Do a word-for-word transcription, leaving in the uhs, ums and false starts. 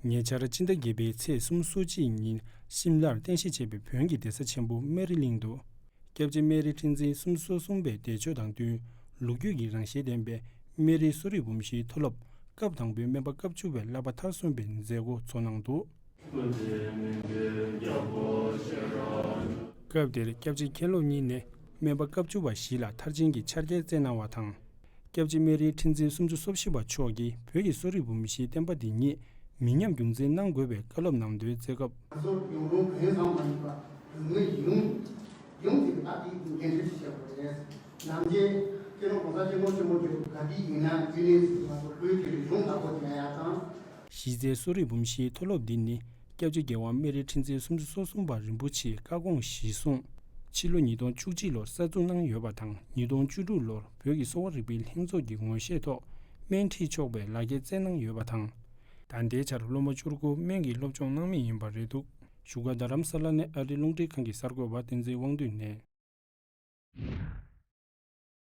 ཉེ་ཆར་སྤྱི་ཟླ་བརྒྱད་པའི་ཚེས་སོ་གཅིག་ཉིན་ཤིམ་ལར་རྟེན་གཞི་བྱས་པའི་བོན་གྱི་གདན་ས་ཆེན་པོ་སྨན་རི་གླིང་དུ། སྐྱབས་རྗེ་སྨན་རིའི་ཁྲི་འཛིན་སུམ་ཅུ་སོ་གསུམ་པའི་འདས་མཆོད་དང་བསྟུན། ལོ་རྒྱུས་ཀྱི་རང་བཞིན་ལྡན་པའི་སྨན་རིའི་གསོ་རིག་འབུམ་བཞིའི་མཐོ་སློབ་སྐབས་དང་པོའི་སྨན་པ་སྐབས་བཅུ་པའི་བསླབ་པ་མཐར་སོན་པའི་མཛད་སྒོ་ཚོགས་གནང་འདུག་སྐབས་དེར་སྐྱབས་རྗེ་མཁན་སློབ་གཉིས་ནས་སྨན་པ་སྐབས་བཅུ་པ་བཞི་ལ་མཐར་ཕྱིན་གྱི་ཕྱག་འཁྱེར་བསྩལ་གནང་བ་དང་། སྐྱབས་རྗེ་སྨན་རིའི་ཁྲི་འཛིན་སུམ་ཅུ་སོ་བཞི་པ་མཆོག་གིས་བོད་ཀྱི་གསོ་རིག་འབུམ་བཞིའི་བསྟན་པ་འདི་ཉིད་མི་ཉམས་རྒྱུན་འཛིན་གནང་དགོས་པའི་བཀའ་སློབ་གནང་དོན་བསྩལ་སྐབས། ང་ཚོ་ཡུལ་ལུང་བོན་ཚང་མ་ཡིན་པ་བོད་མི་ཡོངས་ཡོངས་ཀྱིས་ད་དེའི་འགན་འཁྲི་ཞིག་བཞག་དགོས་རེད། ནམ་རྒྱུན་སྤྱི་ནོར་གོང་ས་སྐྱབས་མགོན་ཆེན་པོ་མཆོག་ག་དུས་ཡིན་ན་རྩིས་ལེན་ཟིན་ང་ཚོ་བོད་ཀྱི་རིག་གཞུང་བདག་པོ་བྱེད་ཡ་དང་། གཞི་རྩའི་གསོ་རིག་འབུམ་བཞིའི་མཐོ་སློབ་འདི་ནི་སྐྱབས་རྗེ་རྒྱལ་དབང་སྨན་རིའི་ཁྲི་འཛིན་སུམ་ཅུ་སོ་གསུམ་པ་རིན་པོ་ཆེའི་བཀའ་དགོངས་གཞིར་བཟུང་། ཕྱི་ལོ་ཉིས་སྟོང་བཅུ་གཅིག་ལོར་གསར་འཛུགས་གནང་ཡོད་པ་དང་། ཉིས་སྟོང་བཅུ་དྲུག་ལོར་བོད་ཀྱི་གསོ་བ་རིག་པའི་ལྷན་ཚོགས་ཀྱི་ངོ་ཤེས་ཐོག་སྨན་ཁྲིད་ཆོག་པའི་ལག་འཁྱེར་བསྩལ་གནང་ཡོད་པ་དང་། ད་ལྟའི་ཆར་སློབ་མ་བཅུ་དགུ་སྨན་གྱི་སློབ་སྦྱོང་གནང་མུས་ཡིན་པ་རེད་འདུག་བཞུགས་སྒར་རྡ་རམ་ས་ལ་ནས་ཨ་རིའི་རླུང་འཕྲིན་ཁང་གི་གསར་འགོད་པ་བསྟན་འཛིན་དབང་འདུས་ནས།